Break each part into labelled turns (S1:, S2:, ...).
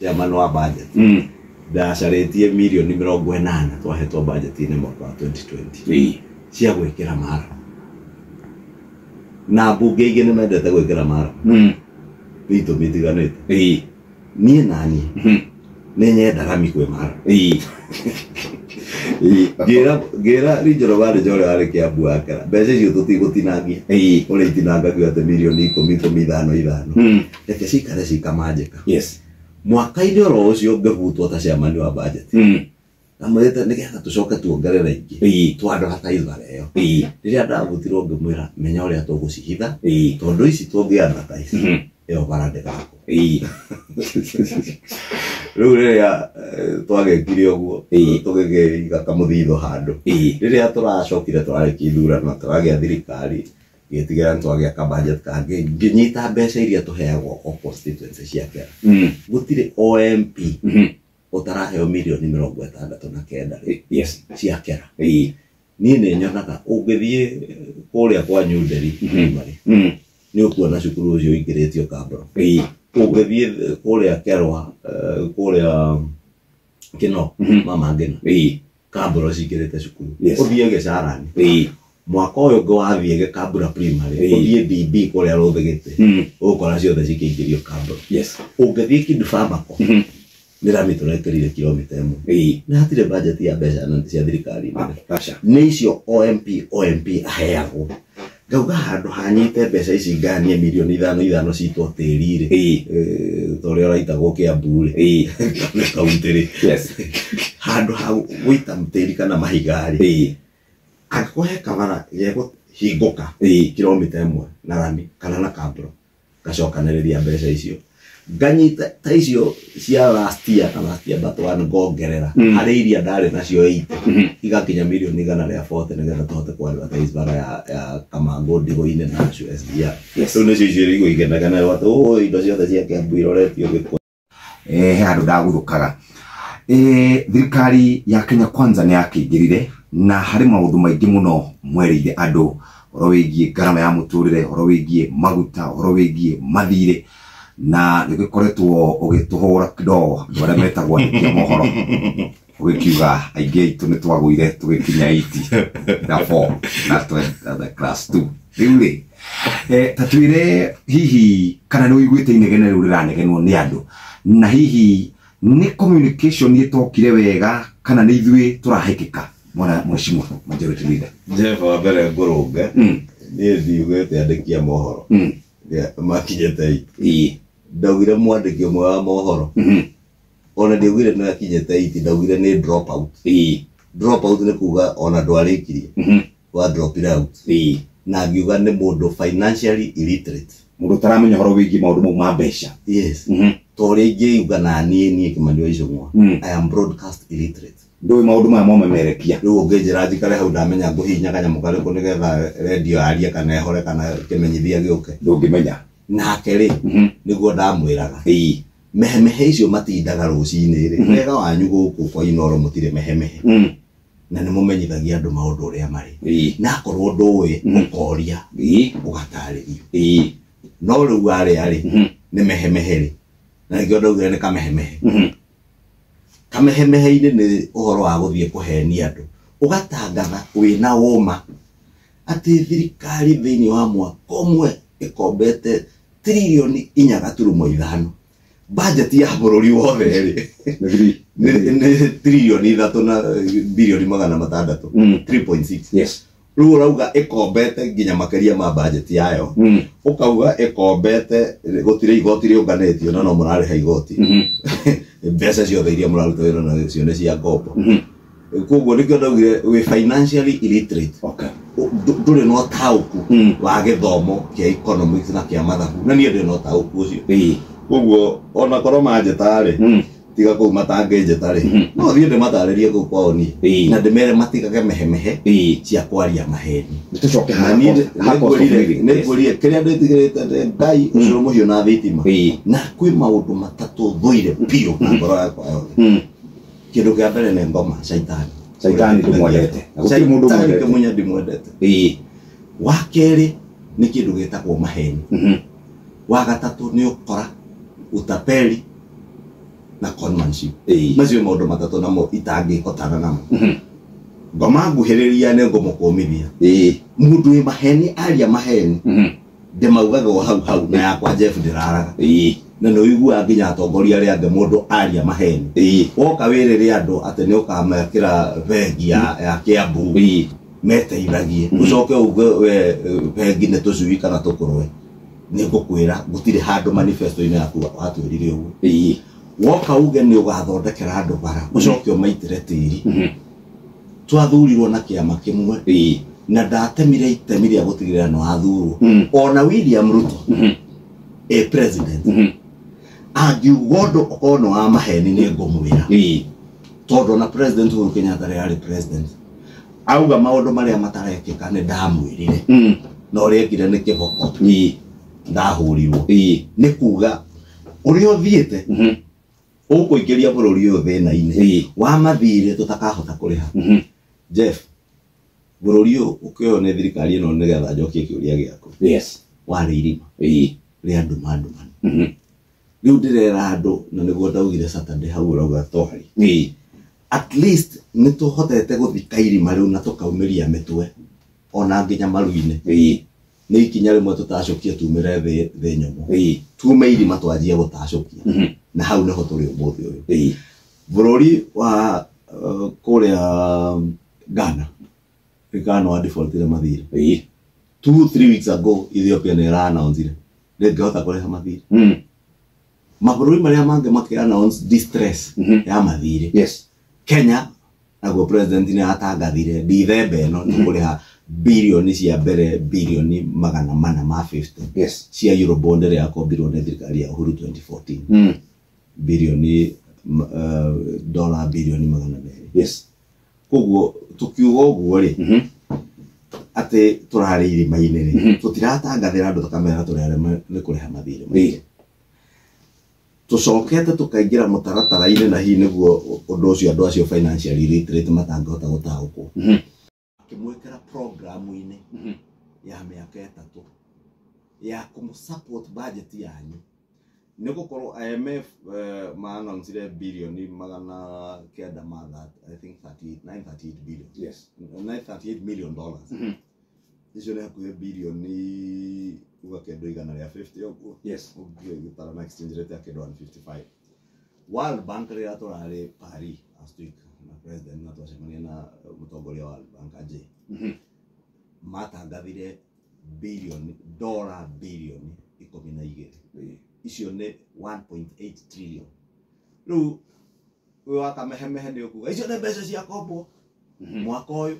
S1: Chairman wa budget ndacarĩtie mirioni 80 twahetwo budget-inĩ mwaka wa 2020 cia gwĩkĩra mara, na mbunge ingĩ nĩ mendete gwĩkĩra mara nĩ itũmi itiganĩte. Niĩ naniĩ nĩ nyendaga kwĩ mara. Ngĩra regional manager ũrĩa warĩ Kiambu wakera mbeca icio tũtigũtinangia ũrĩa itinangagio atĩ mirioni 10 10, 5 5, reke cikare cikamanjĩka. Mwaka-inĩ oro ũcio ngĩbutwo ta chairman wa budget, ndamwĩrĩte nĩgetha tũcoke tuongerere ingĩ tũ advertise bara ĩyo. Rĩrĩa ndabutirwo, ngĩmwĩra, "Menya ũrĩa tũgũcihitha, tondũ ici tũngĩ advertise ĩyo bara ndĩgakwo." Rĩu rĩrĩa twagĩkire ũguo, tũgĩkĩiga kamũthitho handũ. Rĩrĩa tũracokire tũrarĩkia ithurano, tũragĩa thirikari, gĩtigĩra nĩ twagĩa ka budget kangĩ, ngĩnyita mbeca iria tũheagwo o constituency cia Kera. Gũtirĩ o MP ũtaraheo mirioni 69 rĩ cia Kera. Niĩ nĩ nyonaga ũngĩthiĩ kũrĩa kwa Nyunderi Primary, nĩ ũkuona cukuru ũcio ũingĩrĩtio Kambro. Ũngĩthiĩ kũrĩa Kerwa, kũrĩa Kĩno, Mama Ngina, Kambro cingĩrĩte cukuru. Ũthiĩ Gĩcarani, mwaka ũyũ ũngĩ wathiĩ Gĩkambura Primary, ũthiĩ DB kũrĩa Rũthĩgĩtĩ, ũgũkora ciothe cikĩingĩrio Kambro. Ũngĩthiĩ Kidufamako, nĩ rami tũrekĩrire kilomita 1. Na hatirĩ budget ya mbeca cia thirikari nene.
S2: Aca.
S1: Nĩ icio OMP OMP aheagwo. Ngauga handũ hanyite mbeca ici nganie mirioni 5 5 citwo tĩri rĩ, ta ũrĩa ũraitagwo Kiambu rĩ, kaunti rĩ, handũ ha gũita tĩri kana mahiga rĩ, angĩkorwo he kabara gegũhingũka kilomita 1 na rami kana na kambro, ngacokanĩrĩria mbeca icio, nganyita ta icio cia last year na last year but one, ngongerera harĩ iria ndarĩ nacio 80, igakinya mirioni 140, nĩgetha tũhote ku advertise bara ya Kamangũ Ndigũ-inĩ na SGR. Rĩu nĩcio icio irigũ igenegenerwo atĩ, "Oh, indo ciothe cia Kiambu iroretio gĩkũ."
S2: He handũ ndaguthũkaga. Thirikari ya Kenya Kwanza nĩ yakĩingĩrire, na harĩ maũndũ maingĩ mũno mwerĩire andũ ũhoro wĩgiĩ ngarama ya mũtũrĩre, ũhoro wĩgiĩ maguta, ũhoro wĩgiĩ mathirĩ, na nĩ ũgĩkoretwo ũgĩtũhũra kidogo andũ arĩa metagwo andĩki a mohoro, ũgĩkiuga aingĩ aitũ nĩ twagũire tũgĩkinya 8 na 4 na 20 na class 2. Rĩu rĩ, ta twĩre hihi kana nĩ ũiguĩte inegene rĩu rĩranegenwo nĩ andũ, na hihi nĩ communication ĩtokire wega kana nĩ ithuĩ tũrahĩkĩka, mwana mheshimiwa majority leader?
S1: Jeff, wa mbere ngũrũnge. Niĩ ndiugĩte andĩki a mohoro makinyĩte 8. Ndaugire mwandĩki ũmwe wa mohoro. Ona ndiaugire nĩ akinyĩte 8, ndaugire nĩ drop out. Drop out nĩ kuga ona ndwarĩkirie, wa drop it out. Na ngiuga nĩ mũndũ financially illiterate.
S2: Mũndũ ũtaramenya ũhoro wĩgiĩ maũndũ mau ma mbeca.
S1: Yes. Ta ũrĩa ingĩuga na niĩ Kĩmani wa Icũng'wa, I am broadcast illiterate.
S2: Ndũĩ maũndũ maya momemerekia.
S1: Rĩu ũngĩnjĩra njikare hau ndamenya ngũhihinya kanyamũ karĩkũ nĩgetha redio yarie kana ĩhore kana kĩmenyithia gĩũke.
S2: Ndũngĩmenya.
S1: Nake rĩ, nĩguo ndamwĩraga, mehemehe icio matindaga rũcinĩ rĩ, wega wanyu gũkũ kwa Inoro mũtirĩ mehemehe, na nĩ mũmenyithagia andũ maũndũ ũrĩa marĩ, na akorwo ndũĩ, ũkoria, ũgatarĩrio. No rĩu arĩa rĩ, nĩ mehemehe rĩ, na nĩkĩo ndaugire nĩ kamehemehe. Kamehemehe-inĩ nĩ ũhoro wa gũthiĩ kũhenia andũ, ũgatangatha wĩna ũma atĩ thirikari thĩinĩ wa mwaka ũmwe ĩkombete 4.5 tiririoni. Budget ya bũrũri wothe rĩ, nĩ 3 na birioni 600, 3.6. Rĩu ũrauga ĩkombete nginya makĩria ma budget yayo. Ũkauga ĩkombete, gũtirĩ igoti rĩũnganĩtio, na no mũrarĩha igoti. Mbeca ciothe iria mũraruta wĩra nacio nĩ cia ngombo. Koguo nĩkĩo ndaugire wĩ financially illiterate. Ndũrĩ na ũtaũku wa gĩthomo kĩa economics na kĩa mathabu, na niĩ ndĩ na ũtaũku ũcio. Koguo ona korwo manjĩta rĩ, tiga kũu matangĩnjĩta rĩ, no thiĩ ndĩmatarĩrie kũu kwao niĩ, na ndĩmere matigage mehemehe cia kwaria maheni.
S2: Nĩtũcoke
S1: Na niĩ
S2: ha cost of living.
S1: Nĩngwĩrire kĩrĩa ndĩtigĩrĩte nĩ Ngai ũcũrũ mũhiũ na thitima. Na kwĩ maũndũ matatũ thũire biũ na ngoro yakwa yothe. Kĩndũ kĩa mbere nĩ ngoma caitani.
S2: Caitani ndũmwendete. Na gũtirĩ mũndũ
S1: Caitani
S2: ũmwendete.
S1: kĩmunya ndimwendete. Wa kerĩ nĩ kĩndũ gĩtagwo maheni. Wa gatatũ nĩ ũkora, utapeli. Na conmanship. Macio maũndũ matatũ namo itangĩhotana namo. Ngoma nguhĩrĩria nĩ ngũmũkũmithia. Mũndũ wĩ maheni aria maheni ndĩmaugaga o hau hau na yakwa Jeff ndĩraraga. Na nĩ ũiguaga nginya atongoria arĩa angĩ mũndũ aria maheni. Woka wĩrĩre andũ atĩ nĩ ũkamekĩra bengi ya Kiambu meteithagie. Ũcoke uge we bengi nĩ tũcui kana tũkũrwe. Nĩ ngũkwĩra gũtirĩ handũ manifesto-inĩ yaku watwĩrire ũguo. Woka uge nĩ ũgathondekera andũ bara ũcoke ũmaitĩre tĩri. Twathurirwo na kĩama kĩmwe na ndatemire itemi rĩa gũtigĩrĩra nĩ wathurwo. Ona William Ruto a president angiuga ũndũ ũkorwo nĩ wa maheni nĩ ngũmwĩra. Tondũ ona President Uhuru Kenyatta rĩrĩa arĩ president auga maũndũ marĩa matarekĩka nĩ ndamwĩrire. Na ũrĩa ekire nĩ kĩboko. Ndahũrirwo. Nĩ kuga ũrĩa ũthiĩte ũkũingĩria bũrũri ũyũ thĩna-inĩ wa mathirĩ tũtakahota kũrĩha. Jeff, bũrũri ũyũ ũkĩoywo nĩ thirikari ĩno nĩgetha njokie kĩũria gĩaku.
S2: Yes.
S1: Warĩ irima rĩa nduma ndumanu. Rĩu ndĩrera andũ na nĩguo ndaugire Saturday hau ũrauga twari. At least nĩ tũhotete gũthika irima rĩu na tũkaumĩria mĩtwe ona nginya maru-inĩ. Nĩ ikinya rĩmwe tũtacũkie tumĩre thĩ nyũmũ. Tume irima twanjie gũtacũkia. Na hau nĩho tũrĩ ũmũthĩ ũyũ. Bũrũri wa kũrĩa Ghana Ghana wa defaultire mathirĩ. 2-3 weeks ago Ethiopia nĩ ĩra-announce-ire ndĩngĩhota kũrĩha mathirĩ. Mabũrũri marĩa mangĩ makĩ-announce distress ya mathirĩ.
S2: Yes.
S1: Kenya naguo president nĩ atangathire Dithemba ĩno tũkũrĩha birioni cia mbere birioni 450.
S2: Yes.
S1: Cia Eurobond ĩrĩa yakombirwo nĩ thirikari ya Uhuru 2014. Birioni dollar birioni 200.
S2: Yes.
S1: Koguo tukiuga ũguo rĩ atĩ tũrarĩ irima-inĩ rĩ tũtiratangathĩra andũ tũkamera tũrĩ arĩa nĩ kũrĩha mathirĩ maitũ. Tũcokete tũkaingĩra mũtaratara-inĩ na hihi nĩguo ũndũ ũcio andũ acio financially literate matangĩhota gũtaũkwo. Akĩmwĩkĩra programu-inĩ ya mĩaka 3 ya kũmũ-support budget yanyu. Nĩ gũkorwo IMF ma-announce-ire birioni 900 ma that, I think 938 billion.
S2: Yes.
S1: $938 million. Icio nĩ hakuhĩ birioni uga kĩndũ 150 ũguo.
S2: Yes.
S1: Ũngĩgĩtara na exchange rate ya kĩndũ 155. World Bank rĩrĩa tũrarĩ Paris last week na president na twacemania na mũtongoria wa World Bank Ajay. Matangathire birioni dollar birioni 12. Icio nĩ 1.8 trillion. Rĩu ũyũ wa kamehemehe nĩ ũkuga icio nĩ mbeca cia kombwo mwaka ũyũ.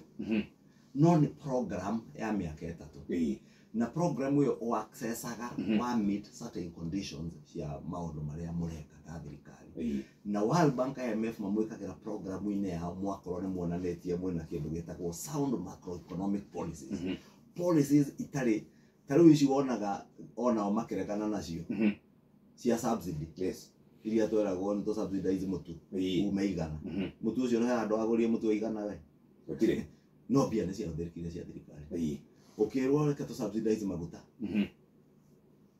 S1: No nĩ program ya mĩaka 3. Na program ĩyo ũaccessaga wa meet certain conditions cia maũndũ marĩa mũreka ta thirikari. Na World Bank IMF mamwĩkagĩra programu-inĩ yao mwakorwo nĩ muonanĩtie mwĩna kĩndũ gĩtagwo sound macroeconomic policies. Policies itarĩ ta rĩu ici wonaga onao makĩregana nacio cia subsidy.
S2: Yes.
S1: Iria tweragwo nĩ tũ-subsidize mũtu ume igana. Mũtu ũcio nĩ handũ agũrie mũtu wa igana we.
S2: Gũtirĩ.
S1: No mbia nĩ ciahũthĩrĩkire cia thirikari. Ũkĩrwo reke tũ-subsidize maguta.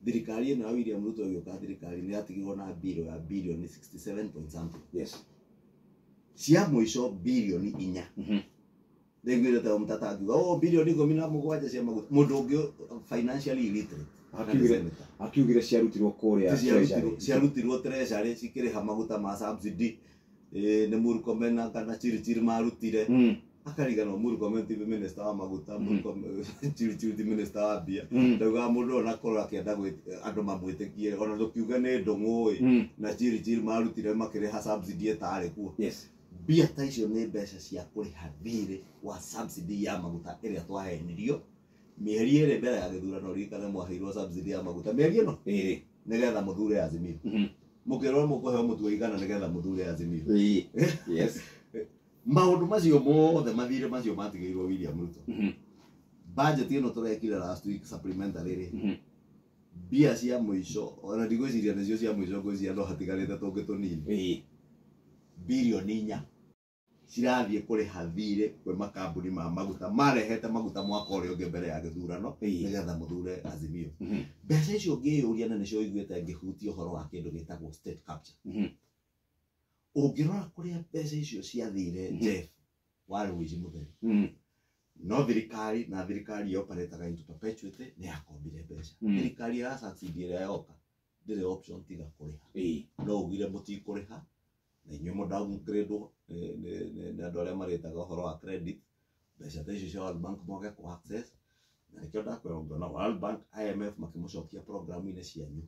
S1: Thirikari ĩno ya William Ruto ĩgĩũka thirikari nĩ yatigirwo na biro ya birioni 67 point something.
S2: Yes.
S1: Cia mũico birioni 4. Ndaiguire ta mũtata akiuga oh birioni 17 cia maguta. Mũndũ ũngĩ financially illiterate.
S2: Akiugire ciarutirwo kũrĩa treasury.
S1: Ciarutirwo treasury cikĩrĩha maguta ma subsidy. Nĩ Murkomen kana Chirichiri marutire. Akariganwo Murkomen ti minister wa maguta, Murkomen Chirichiri ti minister wa mbia. Ndaugaga mũndũ ona korwo akĩenda andũ mamwĩtĩkie ona tũkiuga nĩ ndũng'ũ na Chirichiri marutire makĩrĩha subsidy ĩtarĩ kuo.
S2: Yes.
S1: Mbia ta icio nĩ mbeca cia kũrĩha thirĩ wa subsidy ya maguta ĩrĩa twahenirio mĩeri 2 mbere ya gĩthurano. Ririkane mwaheirwo subsidy ya maguta mĩeri ĩno nĩgetha mũthure Azimio. Mũkĩrwo mũkũheo mũtu wa igana nĩgetha mũthure Azimio.
S2: Yes.
S1: Maũndũ macio mothe mathirĩ macio matigĩirwo William Ruto. Budget ĩno tũrekire last week supplementary rĩ mbia cia mũico ona ndigwĩciria nĩcio cia mũico, ngwĩciria no hatigarĩte tũngĩ tũnini. Birioni 4 cirathiĩ kũrĩha thirĩ kwĩ makambuni ma maguta marehete maguta mwaka ũrĩa ũngĩ mbere ya gĩthurano nĩgetha mũthure Azimio. Mbeca icio ngĩyũria na nĩcio ũiguĩte ngĩhutia ũhoro wa kĩndũ gĩtagwo state capture. Ũngĩrora kũrĩa mbeca icio ciathire Jeff warĩ ũici mũtheri. No thirikari na thirikari yoparetaga into perpetuity nĩ yakombire mbeca. Thirikari ya succeed ĩrĩa yoka ndĩrĩ option tiga kũrĩha. No ugire mũtikũrĩha na inyuĩ mũ downgrade nĩ andũ arĩa marĩtaga ũhoro wa credit mbeca ta icio cia World Bank mwage kũ access na nĩkĩo ndakwĩra ũngĩona World Bank IMF makĩmũcokia programu-inĩ cianyu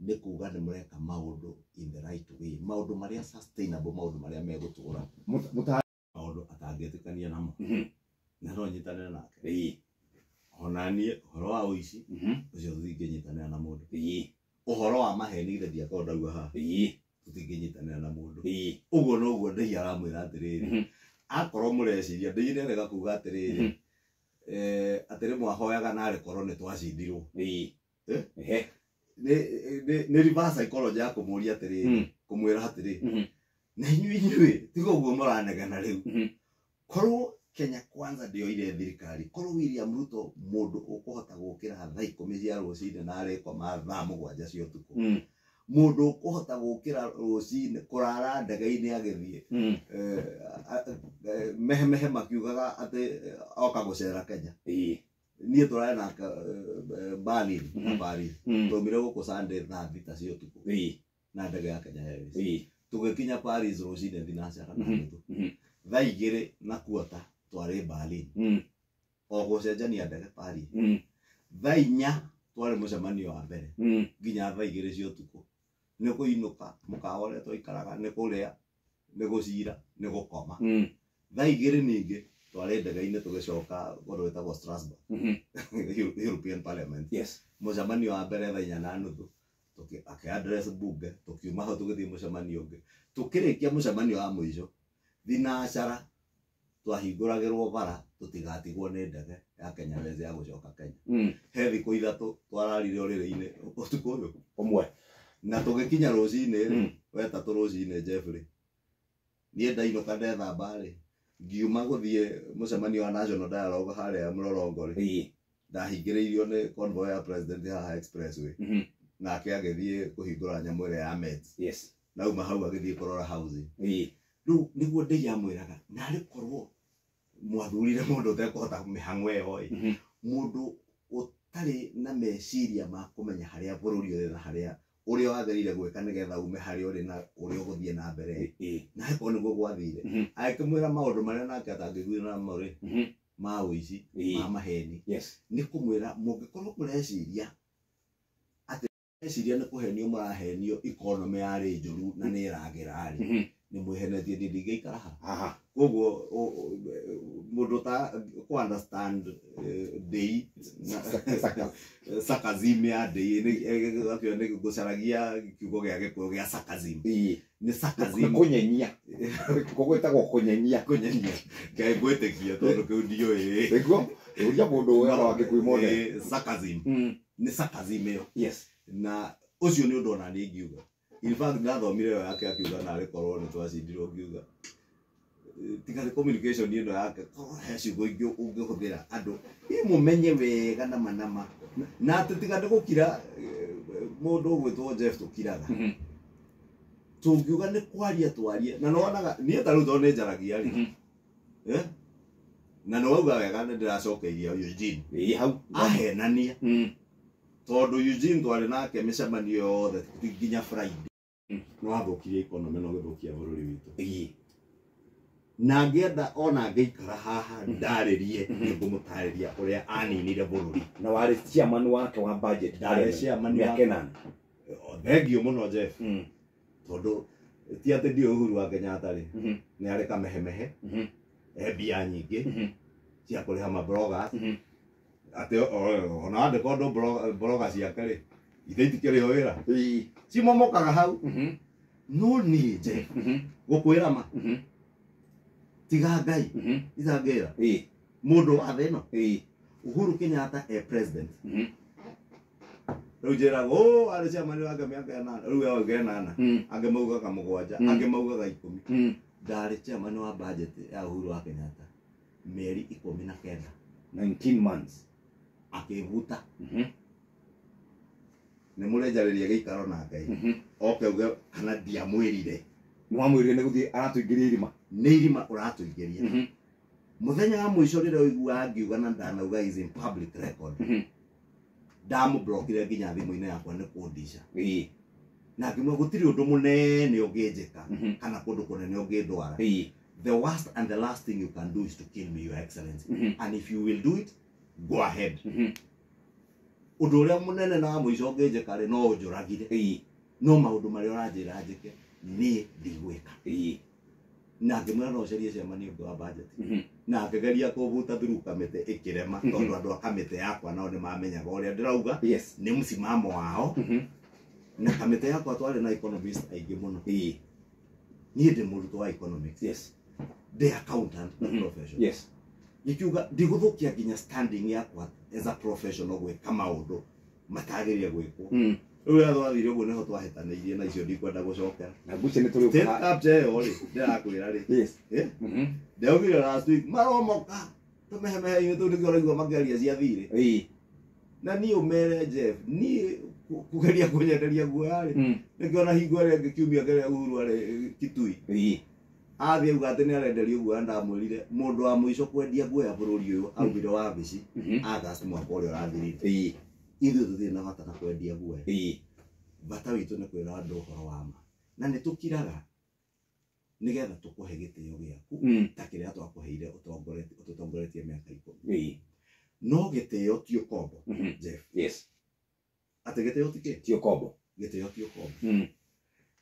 S1: nĩ kuga nĩ mũreka maũndũ in the right way, maũndũ marĩa sustainable, maũndũ marĩa megũtũra maũndũ atangĩtĩkania namo na no nyitanĩre nake. Ona niĩ ũhoro wa ũici ũcio tũtingĩnyitanĩra na mũndũ. Ũhoro wa maheni githĩ ndiakorwo ndauga haha tũtingĩnyitanĩra na mũndũ. Ũguo noguo Ndei aramwĩra atĩrĩrĩ, akorwo mũreciria Ndei nĩarega kuga atĩrĩrĩ atĩrĩ mwahoyaga narĩ korwo nĩ twacindirwo. Nĩ reverse psychology ya kũmũria atĩrĩrĩ, kũmwĩra atĩrĩ na inyuĩ inyuĩ tiga ũguo mũranegena rĩu. Korwo Kenya Kwanza ndĩoire thirikari, korwo William Ruto mũndũ ũkũhota gũkĩra thaa 10 cia rũcinĩ na arĩkoma thaa 7 cia ũtukũ, mũndũ ũkũhota gũkĩra rũcinĩ kũrara ndege-inĩ agĩthiĩ mehemehe makiugaga atĩ oka gũcera Kenya. Niĩ tũrarĩ nake Berlin na Paris, twaumire gũkũ Sunday thaa 6 cia ũtukũ na ndege ya Kenya Airways, tũgĩkinya Paris rũcinĩ thinacara na nuthu, thaa 2:15 twarĩ Berlin o gũcenjania ndege Paris, thaa 4 twarĩ mũcemanio wa mbere nginya thaa 2 cia ũtukũ. Nĩ kũinũka mũkawa ũrĩa twaikaraga, nĩ kũrĩa, nĩ gũcira, nĩ gũkoma. Thaa 2 ningĩ twarĩ ndege-inĩ tũgĩcoka kũndũ gwĩtagwo Strasbourg, European Parliament. Mũcemanio wa mbere thaa 4:30 akĩ-address bunge, tũkiuma hau tũgĩthiĩ mũcemanio ũngĩ. Tũkĩrĩkia mũcemanio wa mũico thinacara twahingũragĩrwo bara tũtigatigwo nĩ ndege ya Kenya Airways ya gũcoka Kenya. He thikũ 3 twararire ũrĩrĩ-inĩ ũtukũ ũyũ
S2: ũmwe
S1: na tũgĩkinya rũcinĩ rĩ, wetatũ rũcinĩ Jeffrey, niĩ ndainũka ndethamba rĩ, ngiuma gũthiĩ mũcemanio wa National Dialogue harĩa Mlolongo rĩ, ndahingĩrĩirio nĩ convoy ya president haha expressway, nake agĩthiĩ kũhingũra nyamũ ĩrĩa ya Meds. Nauma hau agĩthiĩ kũrora housing. Rĩu nĩguo Ndei amwĩraga narĩ korwo mwathurire mũndũ ũtekũhota mĩhang'o ĩyo ĩ, mũndũ ũtarĩ na meciria ma kũmenya harĩa bũrũri ũrĩ na harĩa ũrĩa wagĩrĩire gwĩka nĩgetha ume harĩa ũrĩ na ũrĩa ũgũthiĩ na mbere. Na angĩkorwo nĩguo gwathire, agĩkĩmwĩra maũndũ marĩa nake atangĩiguana namo rĩ, ma ũici, ma maheni. Nĩ kũmwĩra mũngĩkorwo mũreciria atĩ meciria nĩ kũhenio mũrahenio economy yarĩ njũru na nĩ ĩragĩra rĩ, nĩ mwĩhenetie niĩ ndingĩikara haha. Koguo mũndũ ta kũ understand Ndei sarcasm ya Ndei nĩ ngũcaragia kiugo gĩa Gĩkũyũ gĩa sarcasm. Nĩ sarcasm.
S2: Kũnyenyia. Kũgwĩtagwo kũnyenyia.
S1: Kũnyenyia. Ngai ngwĩtĩkia tondũ kĩu ndiũĩ.
S2: Nĩguo ũria mũndũ ũyũ wa Gĩkũyũ mone.
S1: Sarcasm. Nĩ sarcasm ĩyo. Na ũcio nĩ ũndũ ona niĩ ingiuga. In fact ndathomire ĩyo yake akiuga narĩ korwo nĩ twacindirwo ngiuga tiga nĩ communication ĩno yake, korwo he ciugo ingĩ ũngĩhũthĩra andũ imũmenye wega nama nama, na atĩ tiga nĩ gũkira mũndũ ũgwĩtwo Jeff tũkiraga tũngiuga nĩ kwaria twarie na nĩwonaga niĩ ta rĩu tondũ nĩ njaragia rĩ, na nĩwauga wega nĩ ndĩracokeirie Eugene
S2: hau
S1: ahenania tondũ Eugene twarĩ nake mĩcemanio yothe nginya Friday. Nĩ wathũkirie economy na ũgĩthũkia bũrũri witũ. Na ngĩenda ona ngĩikara haha ndarĩrie nĩngũmũtarĩria ũrĩa aninire bũrũri.
S2: Na warĩ chairman wake wa budget.
S1: Ndarĩ chairman
S2: wake.
S1: Thengio mũno Jeff. Tondũ ti atĩ ndiũĩ Uhuru wa Kenyatta rĩ, nĩ arĩ kamehemehe, e mbia nyingĩ cia kũrĩha mabloggers. Atĩ ona wandĩka ũndũ blogger ciake rĩ, ithe itikĩrĩ o wĩra. Cimomokaga hau. No niĩ Jeff, gũkwĩra ma, tiga Ngai, itangĩra. Mũndũ wa thĩ ĩno, Uhuru Kenyatta e president. Rĩu njĩragwo, "Oh, arĩ chairman wake mĩaka 8." Rĩu auga 8, angĩ maugaga 7, angĩ maugaga 10. Ndarĩ chairman wa budget ya Uhuru wa Kenyatta mĩeri 19.
S2: 19 months.
S1: Akĩbuta. Nĩ mũrenjarĩria gĩikaro na Ngai. Oke uge kana ndiamwĩrire.
S2: Mwamwĩrire nĩ gũthiĩ aratũingĩria irima.
S1: Nĩ irima ũratũingĩria. Mũthenya wa mũico rĩrĩa ũiguaga ngiuga na ndanauga is in public record. Ndamũblokire nginya thimũ-inĩ yakwa nĩ kũndica. Na ngĩmwĩra gũtirĩ ũndũ mũnene ũngĩnjĩka kana kũndũ kũnene ũngĩndwara. The worst and the last thing you can do is to kill me, Your Excellency. And if you will do it, go ahead. Ũndũ ũrĩa mũnene na wa mũico ũngĩnjĩka rĩ, no ũnjũragire. No maũndũ marĩa ũranjĩra njĩke niĩ ndigwĩka. Na ngĩmwĩra no ũcarie cemanio ũngĩ wa budget. Na ngĩgeria kũbuta through kamĩtĩ ĩkĩrema tondũ andũ a kamĩtĩ yakwa nao nĩ mamenyaga ũrĩa ndĩrauga. Nĩ msimamo wao. Na kamĩtĩ yakwa twarĩ na economist aingĩ mũno. Niĩ ndĩ mũrutwo wa economics. Ndĩ accountant by profession. Ngiuga ndigũthũkia nginya standing yakwa as a professional gwĩka maũndũ matagĩrĩire gwĩkwo. Rĩu rĩrĩa twathire ũguo nĩho twahĩtanĩirie na icio ndikwenda gũcokera.
S2: Na ngwĩciria nĩ tũrĩ
S1: State capture ĩyo rĩ, ndĩrakwĩra rĩ. Ndaugire last week maromoka tũmehemehe-inĩ tũu nĩkĩo ũraigua makĩaria cia thirĩ. Na niĩ ũmere Jeff, niĩ kũgeria kũnyenderia guoya rĩ, nĩkĩo na hingo ĩrĩa ĩngĩ kiumia kĩrĩa Uhuru arĩ Kitui. Athiĩ auga atĩ nĩ arenderio guoya, ndamwĩrire mũndũ wa mũico kwendia guoya bũrũri ũyũ aumire wabici August mwaka ũrĩa ũrathirire. Ithuĩ tũtirĩ na bata na kwendia guoya. Bata witũ nĩ kwĩra andũ ũhoro wa ma. Na nĩ tũkiraga nĩgetha tũkũhe gĩtĩo gĩaku ta kĩrĩa twakũheire ũtũtongoretie mĩaka 10. No gĩtĩo ti ũkombo, Jeff. Atĩ gĩtĩo ti kĩ?
S2: Ti ũkombo.
S1: Gĩtĩo ti ũkombo.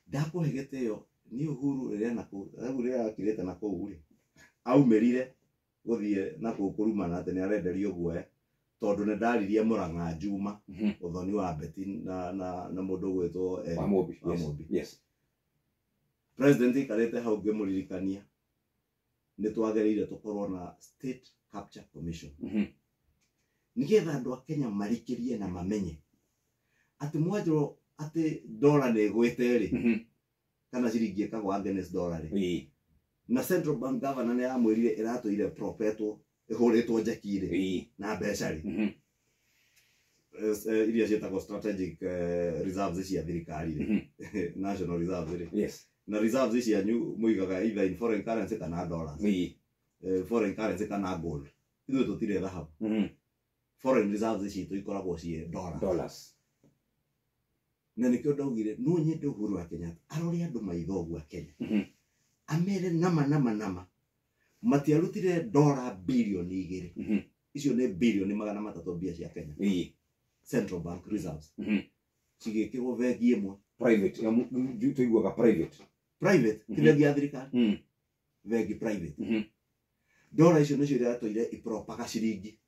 S1: Ndakũhe gĩtĩo nĩ Uhuru rĩrĩa na kũu, rĩu rĩrĩa akirĩte na kũu rĩ, aumĩrire gũthiĩ na kũu kũrumana atĩ nĩ arenderio guoya tondũ nĩ ndaririe Mũrang'a Juma ũthoni wa Betty na na mũndũ ũgwĩtwo
S2: Wamũmbi.
S1: President ikarĩte hau ngĩmũririkania nĩ twagĩrĩire tũkorwo na State Capture Commission nĩgetha andũ a Kenya marikĩrie na mamenye atĩ mwanjĩrwo atĩ dola nĩ ĩgwĩte rĩ kana ciringi ĩkagwa against dollar rĩ, na Central Bank governor nĩ yamwĩrire ĩratũire propetwo ĩhũrĩtwo njeki rĩ na mbeca rĩ iria ciĩtagwo strategic reserves cia thirikari rĩ, national reserves rĩ. Na reserves cianyu mũigaga either in foreign currency kana dollars, foreign currency kana gold. Ithuĩ tũtirĩ thahabu. Foreign reserves citũ ikoragwo ciĩ dollars. Na nĩkĩo ndaugire no nyende Uhuru wa Kenyatta arore andũ maitho ũguo a Kenya, amere nama nama nama matiarutire dola bilioni 2. Icio nĩ bilioni 300 mbia cia Kenya. Central Bank reserves cigĩkĩrwo bengi ĩmwe
S2: private. Tũiguaga private.
S1: Private ti bengi ya thirikari, bengi private. Dola icio nĩcio iratũire ipropaga ciringi.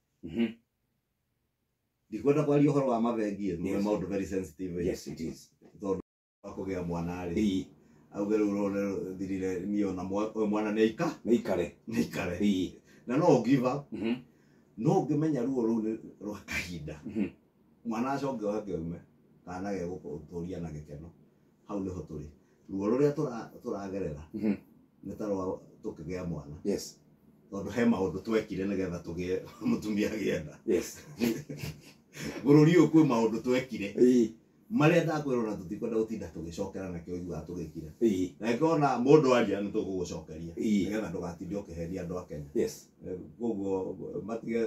S1: Ndikwenda kwaria ũhoro wa mabengi, nĩ maũndũ very sensitive. Tondũ wa kũgĩa mwana rĩ, auge rĩu rũrũ thirire niĩ ona mwana nĩ
S2: ikare.
S1: Nĩ ikare. Na no give up. No ũngĩmenya ruo rũu nĩ rwa kahinda. Mwana acoke oke aume kana gegũtũria na gĩkeno. Hau nĩho tũrĩ. Ruo rũrĩa tũragerera nĩ ta rwa tũkĩgĩa mwana. Tondũ he maũndũ twekire nĩgetha tũgĩe mũtumia agĩenda. Bũrũri ũyũ kwĩ maũndũ twekire marĩa ndakwĩrwo na tũtikwenda gũtinda tũgĩcokera nakĩo ũiguaga tũgĩkira. Na ĩkona mũndũ aria nĩ tũgũgũcokeria nĩgetha ndũgatinde ũkĩhenia andũ a Kenya. Koguo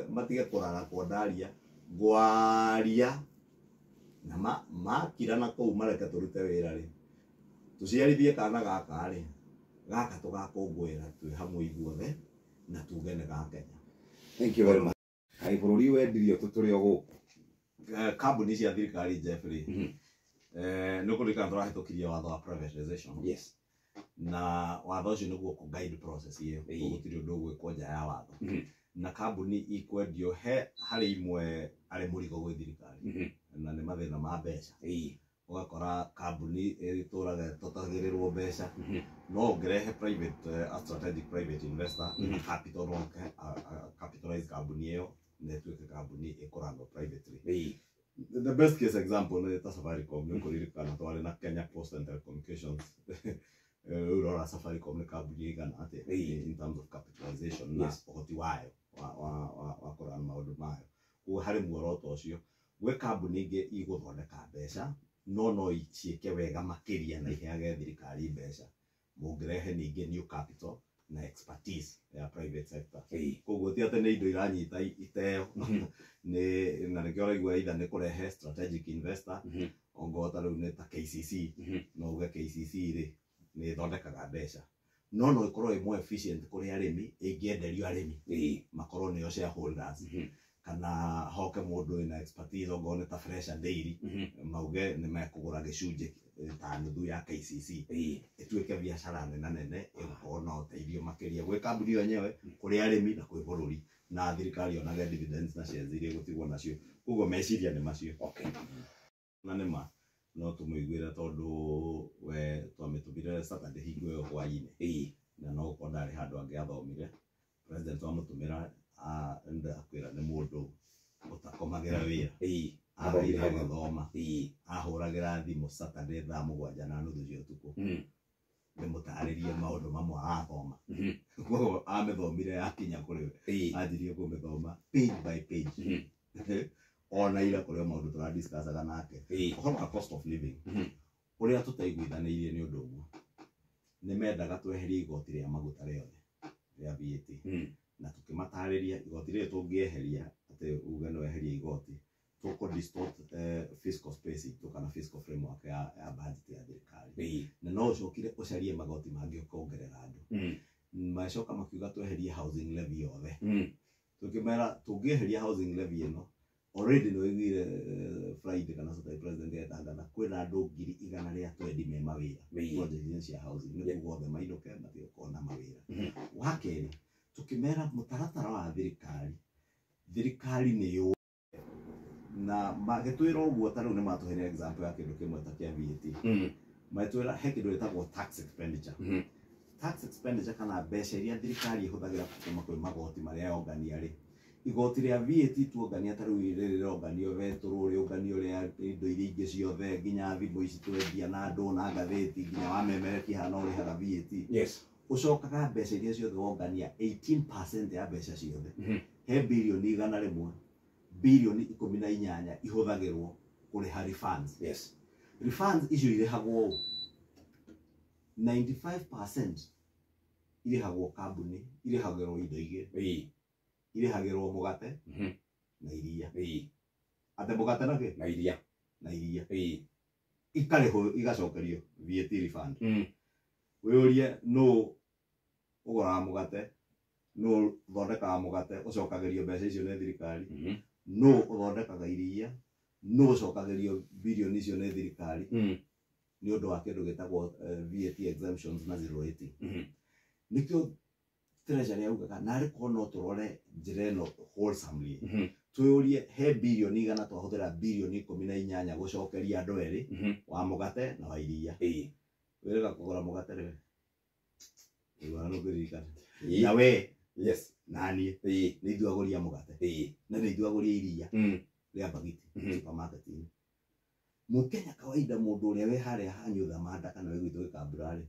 S1: matige kũrara kwa ndaria ngwaria na makira na kũu mareke tũrute wĩra rĩ, tũciarithie kana gaka rĩ, gaka tũgakũngũĩra twĩ hamwe ithuothe na tuge nĩ ga Kenya.
S2: Thank you very much. Kaĩ bũrũri wendirio tũtũrĩ o gũkũ.
S1: Kambuni cia thirikari Jeffrey, nĩ ũkũririkana tũrahĩtũkirie watho wa privatization. Na watho ũcio nĩguo kũ guide process ĩyo, gũtirĩ ũndũ ũgwĩkwo nja ya watho. Na kambuni ikwendio he harĩ imwe arĩ mũrigo gwĩ thirikari na nĩ mathĩna ma mbeca. Ũgakora kambuni ĩtũraga ĩtotagĩrĩrwo mbeca, no ũngĩrehe private a strategic private investor capital no capitalize kambuni ĩyo na ĩtuĩke kambuni ĩkũranwo privately. The best case example nĩ ta Safaricom. Nĩ ũkũririkana twarĩ na Kenya Post and Telecommunications. Rĩu ũrora Safaricom nĩ kambuni ĩigana atĩa in terms of capitalization na ũhoti wayo wa kũrora maũndũ mayo. Koguo harĩ muoroto ũcio gwĩ kambuni ingĩ igũthondeka mbeca no no ciĩke wega makĩria na iheage thirikari mbeca Mũngĩrehe ningĩ new capital na expertise ya private sector. Koguo ti atĩ nĩ indo iranyita iteo, nĩ na nĩkĩo ũraigua either nĩ kũrehe strategic investor, ongorwo ta rĩu nĩ ta KCC, no uge KCC rĩ nĩ ĩthondekaga mbeca, no no ĩkorwo ĩ more efficient kũrĩ arĩmi ĩngĩenderio arĩmi makorwo nĩo shareholders, kana hoke mũndũ wĩna expertise ongorwo nĩ ta Fresha Dairy, mauge nĩ mekũgũra gĩcunjĩ ta nuthu ya KCC, ĩtuĩke biacara nene nene ĩgũkorwo na ũteithio makĩria gwĩ kambuni yo yenyewe, kũrĩ arĩmi na kwĩ bũrũri, na thirikari yonage dividends na shares iria ĩgũtigwo nacio. Koguo meciria nĩ macio. Na nĩ ma no tũmũiguĩre tondũ we twamĩtũmire Saturday hingo ĩyo hwaĩ-inĩ, na no gũkorwo ndarĩ handũ angĩathomire. President wamũtũmĩra ndakwĩra nĩ mũndũ ũtakomagĩra wĩra, araire agĩthoma, ahũragĩra thimũ Saturday thaa 7:30 cia ũtukũ ndĩmũtarĩrie maũndũ mamwe arathoma. Koguo amĩthomire yakinya kũrĩ we, anjirie kũmĩthoma page by page. Ona ira kũrĩ o maũndũ tũradiscussaga nake ũhoro wa cost of living, ũrĩa tũtaiguithanĩirie nĩ ũndũ ũmwe. Nĩ mendaga tweherie igoti rĩa maguta rĩothe rĩa VAT, na tũkĩmatarĩria igoti rĩrĩ tũngĩeheria, atĩ uge nĩ weheria igoti, tũkũ distort fiscal space itũ kana fiscal framework ya budget ya thirikari, na no ũcokire ũcarie magoti mangĩ ũkongerera andũ. Macoka makiuga tweherie housing levy yothe. Tũkĩmera tũngĩeheria housing levy ĩno, already nĩ waiguire Friday kana Saturday president etangatha kwĩna andũ 120,000 me mawĩra project cia housing, nĩ kuga othe mainũke matigũkorwo na mawĩra. Wa kerĩ, tũkĩmera mũtaratara wa thirikari, thirikari nĩ yũ na magĩtwĩra ũguo. Ta rĩu nĩ matũheire example ya kĩndũ kĩmwe ta kĩa VAT, magĩtwĩra he kĩndũ gĩtagwo tax expenditure. Tax expenditure kana mbeca iria thirikari ĩhũthagĩra kuma kwĩ magoti marĩa yongania rĩ, igoti rĩa VAT tuongania, ta rĩu rĩrĩ rĩronganio betũrũ, rĩonganio rĩa indo iria ingĩ ciothe, nginya thimũ ici twendia na andũ na ngathĩti, nginya wamemerekia haha no ũrĩhaga VAT. Ũcokaga mbeca iria ciothe wongania, 18% ya mbeca ciothe, he birioni 100, birioni 18 ihũthagĩrwo kũrĩha refunds. Refunds icio irĩhagwo ũũ, 95% irĩhagwo kambuni, irĩhagĩrwo indo igĩrĩ, irĩhagĩrwo mũgate na iria. Atĩ mũgate na kĩ?
S2: Na iria.
S1: Na iria. Ikarĩhwo igacokerio VAT refund. Wĩyũrie nũ ũgũraga mũgate, nũ ũthondekaga mũgate ũcokagĩrio mbeca icio nĩ thirikari, nũ ũthondekaga iria, nũ ũcokagĩrio birioni icio nĩ thirikari, nĩ ũndũ wa kĩndũ gĩtagwo VAT exemptions na zero rating. Nĩkĩo Treasury yaugaga narĩ korwo no tũrore njĩra ĩno wholesomely, twĩyũrie he birioni 100 twahũthĩra birioni 18 gũcokeria andũ erĩ, wa mũgate na wa iria. Wĩrĩga kũgũra mũgate rĩ, ũiguaga nũngĩririkana na we na niĩ nĩ ithuĩ agũri a mũgate na nĩ ithuĩ agũri a iria rĩa bagiti supermarket-inĩ. Mũkenya kawaida, mũndũ ũrĩa wĩ harĩa hanyu Thamanda kana wĩ gwitũ Gĩkambura rĩ,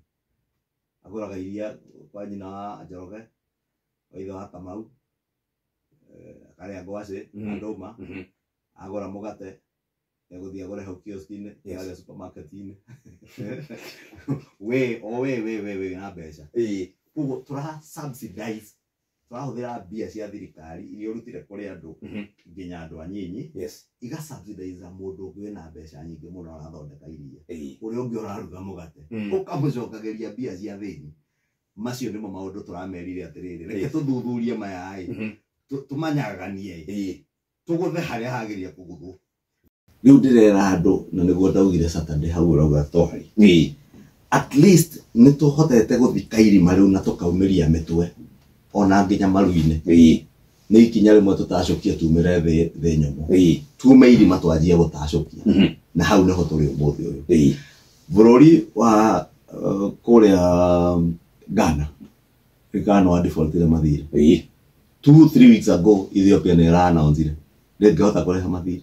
S1: agũraga iria kwa nyina wa Njoroge, wa ithe wa Kamau, akarĩa ngwacĩ na ndũma, agũra mũgate egũthiĩ agũre hau kiosk-inĩ, harĩa supermarket-inĩ. We o we we we we na mbeca. Koguo tũra subsidize, tũrahũthĩra mbia cia thirikari iria ũrutire kũrĩ andũ, nginya andũ anyinyi, iga subsidize mũndũ ũngĩ wĩna mbeca nyingĩ mũno arathondeka iria, ũrĩa ũngĩ ũraruga mũgate ũkamũcokagĩria mbia cia thĩni. Macio nĩmo maũndũ tũramerire atĩrĩrĩ, reke tũthuthurie maya ĩ, tũmanyaganie, tũgũthe harĩa hagĩrĩire kũgũthwo. Rĩu ndĩrera andũ, na nĩguo ndaugire Saturday hau ũrauga twari, at least nĩ tũhotete gũthika irima rĩu na tũkaumĩria mĩtwe ona nginya maru-inĩ. Nĩ ikinya rĩmwe tũtacũkia tumĩre thĩ nyũmũ, tume irima twanjie gũtacũkia, na hau nĩho tũrĩ ũmũthĩ ũyũ. Bũrũri wa kũrĩa Ghana, Ghana wa defaultire mathirĩ 2-3 weeks ago. Ethiopia nĩ ĩra announce ndĩngĩhota kũrĩha mathirĩ.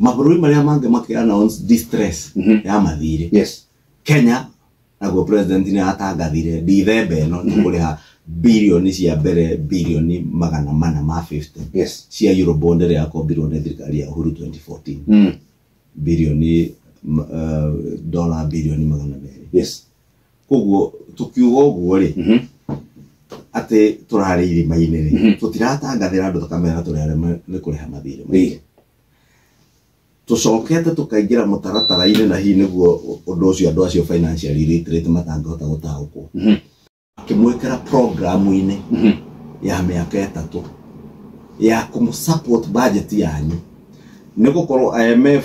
S1: Mabũrũri marĩa mangĩ makĩ announce distress ya mathirĩ. Kenya naguo president nĩ atangathire Dithemba ĩno tũkũrĩha birioni cia mbere, birioni 450 cia Eurobond ĩrĩa yakombirwo nĩ thirikari ya Uhuru 2014, birioni dollar birioni 200. Koguo tukiuga ũguo rĩ atĩ tũrarĩ irima-inĩ rĩ tũtiratangathĩra andũ tũkamera tũrĩ arĩa nĩ kũrĩha mathirĩ maitũ. Tũcokete tũkaingĩra mũtaratara-inĩ na hihi nĩguo ũndũ ũcio andũ acio financially literate matangĩhota gũtaũkwo. Akĩmwĩkĩra programu-inĩ ya mĩaka 3 ya kũmũ-support budget yanyu. Nĩ gũkorwo IMF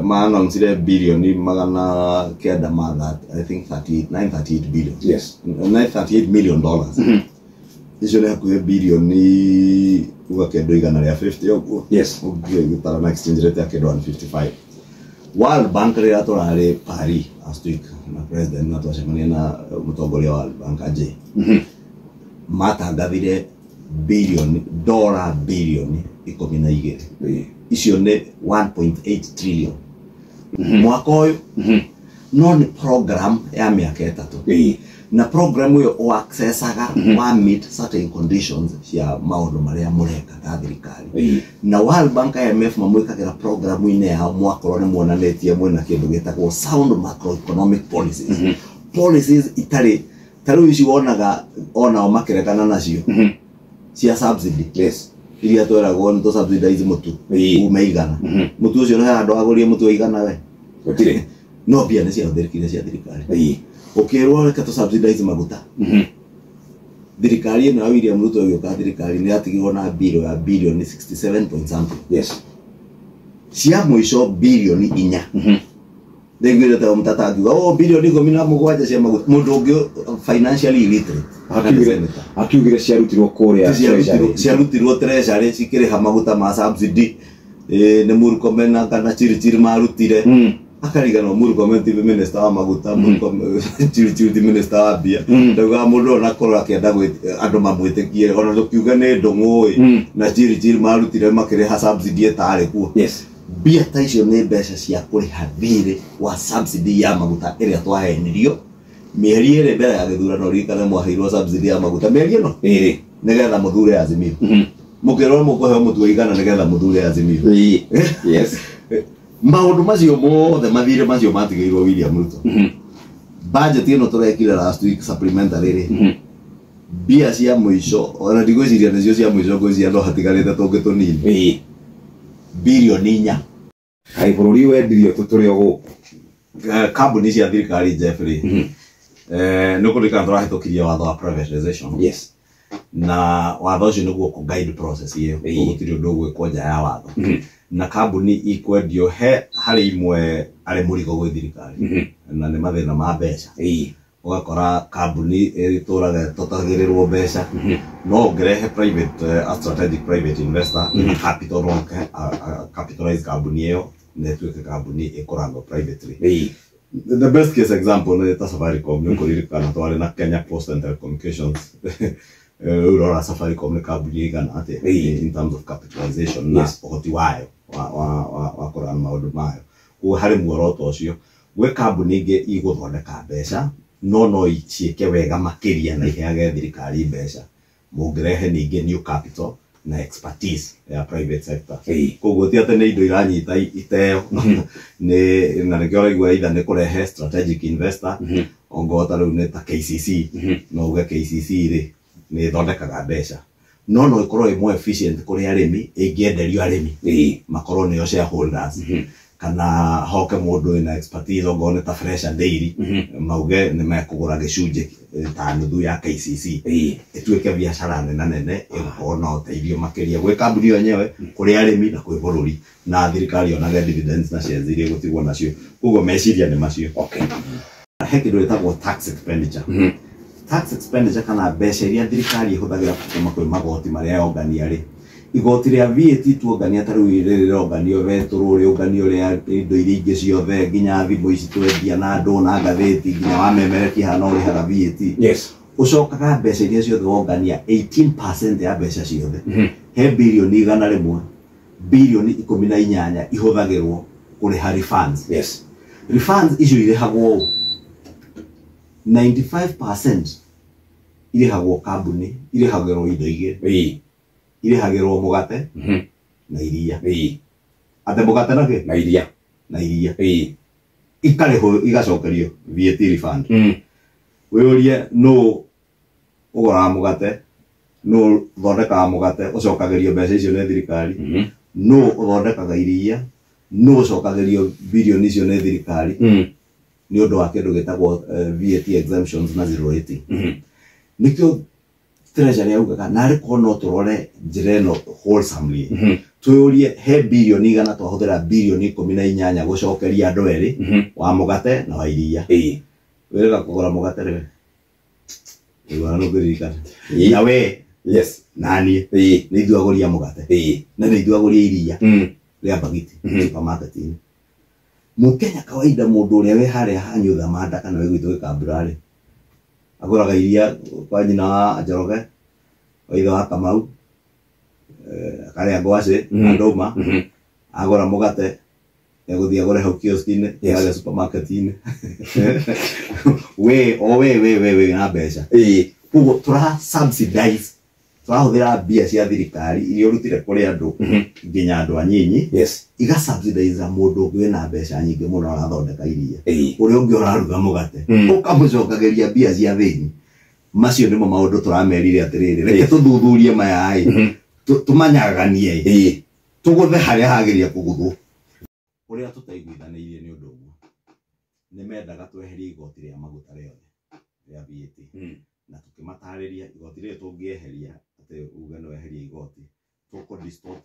S1: ma-announcire bilioni 900 ma that, I think 938 billion.
S2: Yes.
S1: $938 million. Icio nĩ hakuhĩ bilioni uga kĩndũ 150 ũguo.
S2: Yes.
S1: Ũngĩgĩtara na exchange rate ya kĩndũ 155. World Bank rĩrĩa tũrarĩ Paris last week na president na twacemania na mũtongoria wa World Bank Ajay. Matangathire bilioni dola bilioni 12. Icio nĩ 1.8 trillion. Mwaka ũyũ no nĩ program ya mĩaka 3. Na program ĩyo ũaccessaga wa meet certain conditions cia maũndũ marĩa mũreka ta thirikari. Na World Bank IMF mamwĩkagĩra programu-inĩ yao mwakorwo nĩ muonanĩtie mwĩna kĩndũ gĩtagwo sound macroeconomic policies. Policies itarĩ ta rĩu ici wonaga onao makĩregana nacio cia subsidy.
S2: Yes.
S1: Iria tweragwo nĩ tũ-subsidize mũtu ume igana. Mũtu ũcio nĩ handũ agũrie mũtu wa igana we.
S2: Gũtirĩ.
S1: No mbia nĩ ciahũthĩrĩkire cia thirikari. Ũkĩrwo reke tũ-subsidize maguta. Thirikari ĩno ya William Ruto ĩgĩũka thirikari nĩ yatigirwo na bill ya bilioni 67 point something.
S2: Yes.
S1: Cia mũico bilioni 4. Ndaiguire ta mũtata akiuga oh bilioni 17 cia maguta. Mũndũ ũngĩ financially illiterate.
S2: Akiugire ciarutirwo kũrĩa treasury.
S1: Ciarutirwo treasury cikĩrĩha maguta ma subsidy. Nĩ Murkomen na kana Chirichiri marutire. Akariganwo Murkomen ti minister wa maguta, Murkomen Chirichiri ti minister wa mbia. Ndaugaga mũndũ ona korwo akĩenda andũ mamwĩtĩkie ona tũkiuga nĩ ndũng'ũ na Chirichiri marutire makĩrĩha subsidy ĩtarĩ kuo.
S2: Yes.
S1: Mbia ta icio nĩ mbeca cia kũrĩha thirĩ wa subsidy ya maguta ĩrĩa twahenirio mĩeri 2 mbere ya gĩthurano. Ririkane mwaheirwo subsidy ya maguta mĩeri ĩno
S2: 2
S1: nĩgetha mũthure Azimio. Mũkĩrwo mũkũheo mũtu wa igana nĩgetha mũthure Azimio.
S2: Yes.
S1: Maũndũ macio mothe mathirĩ macio matigĩirwo William Ruto. Budget ĩno tũrekire last week supplementary rĩ mbia cia mũico ona ndigwĩciria nĩcio cia mũico, ngwĩciria no hatigarĩte tũngĩ tũnini. Bilioni 4.
S2: Kaĩ bũrũri wendirio tũtũrĩ o gũkũ.
S1: Kambuni cia thirikari Jeffrey. Nĩ ũkũririkana tũrahĩtũkirie watho wa privatization.
S2: Yes.
S1: Na watho ũcio nĩguo kũ guide process ĩyo. Gũtirĩ ũndũ ũgwĩkwo nja ya watho. Na kambuni ikwendio he harĩ imwe arĩ mũrigo gwĩ thirikari. Na nĩ mathĩna ma mbeca. Ũgakora kambuni ĩtũraga ĩtotagĩrĩrwo mbeca. No ũngĩrehe private a strategic private investor capital no capitalize kambuni ĩyo na ĩtuĩke kambuni ĩkũrangwo privately. The best case example nĩ ta Safaricom. Nĩ ũkũririkana twarĩ na Kenya Post and Telecommunications. Ũrora Safaricom nĩ kambuni ĩigana atĩa in terms of capitalization na ũhoti wayo wa kũrora maũndũ mayo. Koguo harĩ muoroto ũcio gwĩ kambuni ingĩ igũthondeka mbeca no no ciĩke wega makĩria na iheage thirikari mbeca. Mũngĩrehe ningĩ new capital na expertise ya private sector. Koguo ti atĩ nĩ indo iranyita iteo nĩ na nĩkĩo ũraigua either nĩ kũrehe strategic investor ongorwo ta rĩu nĩ ta KCC. No uge KCC rĩ nĩ ĩthondekaga mbeca no no ĩkorwo ĩ more efficient kũrĩ arĩmi ĩngĩenderio arĩmi makorwo nĩo shareholders. Kana hoke mũndũ wĩna expertise ongorwo nĩ ta Fresha Dairy mauge nĩ mekũgũra gĩcunjĩ ta nuthu ya KCC ĩtuĩke biacara nene nene ĩgũkorwo na ũteithio makĩria gwĩ kambuni yo yenyewe kũrĩ arĩmi na kwĩ bũrũri na thirikari yonage dividends na shares iria ĩgũtigwo nacio. Koguo meciria nĩ macio.
S2: Okay.
S1: He kĩndũ gĩtagwo tax expenditure. Tax expenditure kana mbeca iria thirikari ĩhũthagĩra kuma kwĩ magoti marĩa yongania rĩ igoti rĩa VAT tuongania ta rĩu rĩrĩ rĩronganio betũrũ rĩũnganio rĩa indo iria ingĩ ciothe nginya thimũ ici twendia na andũ na ngathĩti nginya wamemerekia hana ũrĩhaga VAT.
S2: Yes.
S1: Ũcokaga mbeca iria ciothe wongania 18% ya mbeca ciothe. He bilioni 100 bilioni 18 ihũthagĩrwo kũrĩha refunds.
S2: Yes.
S1: Refunds icio irĩhagwo ũũ 95% irĩhagwo kambuni, irĩhagĩrwo indo igĩrĩ. Irĩhagĩrwo mũgate na iria. Ate mũgate na kĩ?
S2: Na iria.
S1: Na iria. Ikarĩhwo igacokerio VAT refund. Wĩyũrie nũ ũgũraga mũgate, nũ ũthondekaga mũgate ũcokagĩrio mbeca icio nĩ thirikari, nũ ũthondekaga iria, nũ ũcokagĩrio birioni icio nĩ thirikari nĩ ũndũ wa kĩndũ gĩtagwo VAT exemptions na zero rating. Nĩkĩo Treasury yaugaga narĩ korwo no tũrore njĩra ĩno wholesomely, twĩyũrie he birioni 100 twahũthĩra birioni 18 gũcokeria andũ erĩ, wa mũgate na wa iria. Wĩrĩga kũgũra mũgate rĩ, ũiguana nũkũririkana na we naniĩ nĩ ithuĩ agũri a mũgate na nĩ ithuĩ agũri a iria rĩa bagiti supermarket-inĩ. Mũkenya kawaida, mũndũ ũrĩa wĩ harĩa hanyu Thamanda kana wĩ gwitũ Gĩkambura rĩ, agũraga iria kwa nyina wa Njoroge, kwa ithe wa Kamau, akarĩa ngwacĩ na ndũma, agũra mũgate egũthiĩ agũre hau kiosk-inĩ, harĩa supermarket-inĩ. We o we we we we na mbeca. Koguo tũra subsidize, tũrahũthĩra mbia cia thirikari iria ũrutire kũrĩ andũ nginya andũ anyinyi, iga subsidize mũndũ ũngĩ wĩna mbeca nyingĩ mũno arathondeka iria, ũrĩa ũngĩ ũraruga mũgate ũkamũcokagĩria mbia cia thĩini. Macio nĩmo maũndũ tũramerire atĩrĩrĩ, reke tũthuthurie maya ĩ, tũmanyaganie ĩ, tũgũthe harĩa hagĩrĩire kũgũthwo. Ũrĩa tũtaiguithanĩirie nĩ ũndũ ũmwe, nĩ mendaga tweherie igoti rĩa maguta rĩothe rĩa VAT, na tũkĩmatarĩria igoti rĩrĩ tũngĩeheria, atĩ uge nĩ weheria igoti, tũkũ distort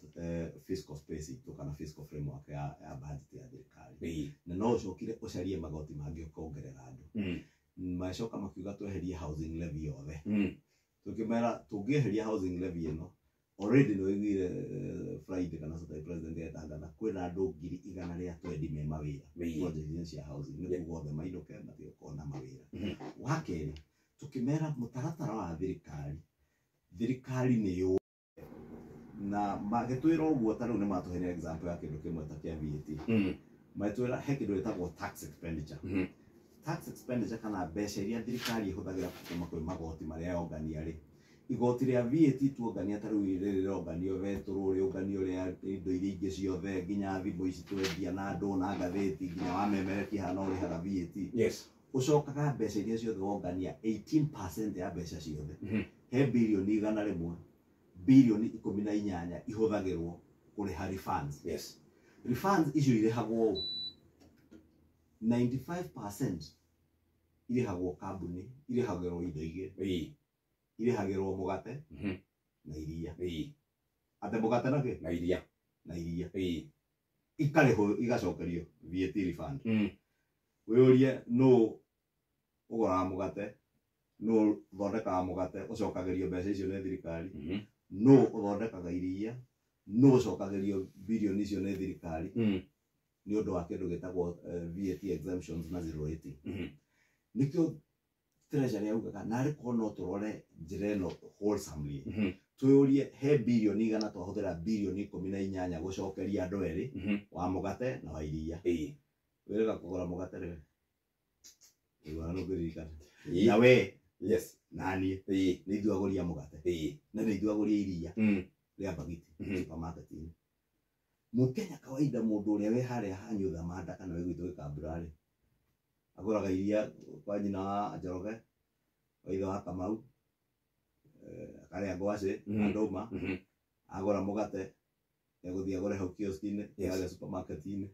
S1: fiscal space itũ kana fiscal framework ya budget ya thirikari, na no ũcokire ũcarie magoti mangĩ ũkongerera andũ. Macoka makiuga tweherie housing levy yothe. Tũkĩmera tũngĩeheria housing levy ĩno, already nĩ waiguire Friday kana Saturday president etangatha kwĩna andũ 120,000 me mawĩra project-inĩ cia housing, nĩ kuga othe mainũke matigũkorwo na mawĩra. Wa kerĩ, tũkĩmera mũtaratara wa thirikari, thirikari nĩ yũĩ, na magĩtwĩra ũguo. Ta rĩu nĩ matũheire example ya kĩndũ kĩmwe ta kĩa VAT, magĩtwĩra he kĩndũ gĩtagwo tax expenditure. Tax expenditure kana mbeca iria thirikari ĩhũthagĩra kuma kwĩ magoti marĩa yongania rĩ, igoti rĩa VAT tuongania, ta rĩu rĩrĩ rĩronganio betũrũ, rĩũnganio rĩa indo iria ingĩ ciothe, nginya thimũ ici twendia na andũ na ngathĩti, nginya wamemerekia haha no ũrĩhaga VAT. Ũcokaga mbeca iria ciothe wongania, 18% ya mbeca ciothe, he birioni 100, birioni 18 ihũthagĩrwo kũrĩha refunds. Refunds icio irĩhagwo ũũ, 95% irĩhagwo kambuni, irĩhagĩrwo indo igĩrĩ, irĩhagĩrwo mũgate na iria. Atĩ mũgate na kĩ?
S2: Na iria.
S1: Na iria. Ikarĩhwo, igacokerio VAT refund. Wĩyũrie nũ ũgũraga mũgate, nũ ũthondekaga mũgate ũcokagĩrio mbeca icio nĩ thirikari, nũ ũthondekaga iria, nũ ũcokagĩrio birioni icio nĩ thirikari nĩ ũndũ wa kĩndũ gĩtagwo VAT exemptions na zero rating. Nĩkĩo Treasury yaugaga narĩ korwo no tũrore njĩra ĩno wholesomely, twĩyũrie he birioni 100 twahũthĩra birioni 18 gũcokeria andũ erĩ, wa mũgate na wa iria. Wĩrĩga kũgũra mũgate rĩ, ũiguana nũkũririkana na we naniĩ nĩ ithuĩ agũri a mũgate na nĩ ithuĩ agũri a iria rĩa bagiti supermarket-inĩ. Mũkenya kawaida, mũndũ ũrĩa wĩ harĩa hanyu Thamanda kana wĩ gwitũ Gĩkambura rĩ, agũraga iria kwa nyina wa Njoroge, kwa ithe wa Kamau, akarĩa ngwacĩ na ndũma, agũra mũgate egũthiĩ agũre hau kiosk-inĩ, harĩa supermarket-inĩ.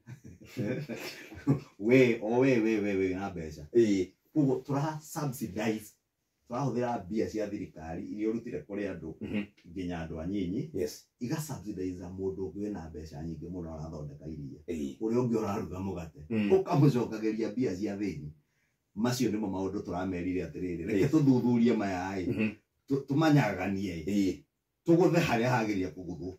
S1: We o we we we we na mbeca. Koguo tũra subsidize, tũrahũthĩra mbia cia thirikari iria ũrutire kũrĩ andũ nginya andũ anyinyi, iga subsidize mũndũ ũngĩ wĩna mbeca nyingĩ mũno arathondeka iria, ũrĩa ũngĩ ũraruga mũgate ũkamũcokagĩria mbia cia thĩini. Macio nĩmo maũndũ tũramerire atĩrĩrĩ, reke tũthuthurie maya ĩ, tũmanyaganie ĩ, tũgũthe harĩa hagĩrĩire kũgũthwo.